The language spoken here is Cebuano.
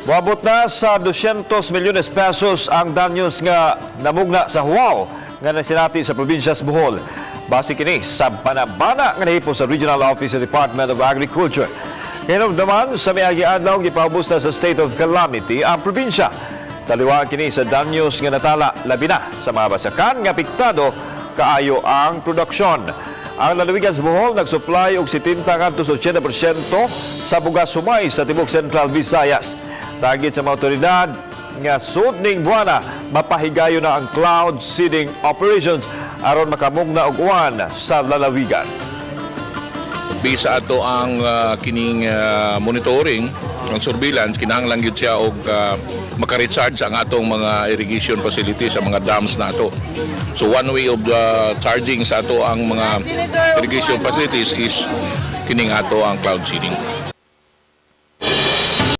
Moabot na sa 200 milyones pesos ang danyos nga namugna sa huwaw nga nasinati sa probinsya sa Bohol. Base kini sa banabana nga nahipo sa Regional Office sa Department of Agriculture. Kahinumduman sa miagi adlaw, gipaubos na sa state of calamity ang probinsya. Taliwa kini sa danyos nga natala, labi na sa mga basakan nga apektado kaayo ang produksyon. Ang lalawigan sa Bohol nagsupply og 70 ngadto sa 80% sa bugas sumay sa tibok Central Visayas. Tagit sa mga otoridad nga sud ning buwana mapahigayon na ang cloud seeding operations aron makamugna og uwan sa lalawigan. Bisa ato ang kining monitoring, ang surveillance, kinahanglan gyud siya og maka-recharge ang atong mga irrigation facilities sa mga dams nato. So one way of charging sa ato ang mga irrigation facilities is kining ato ang cloud seeding.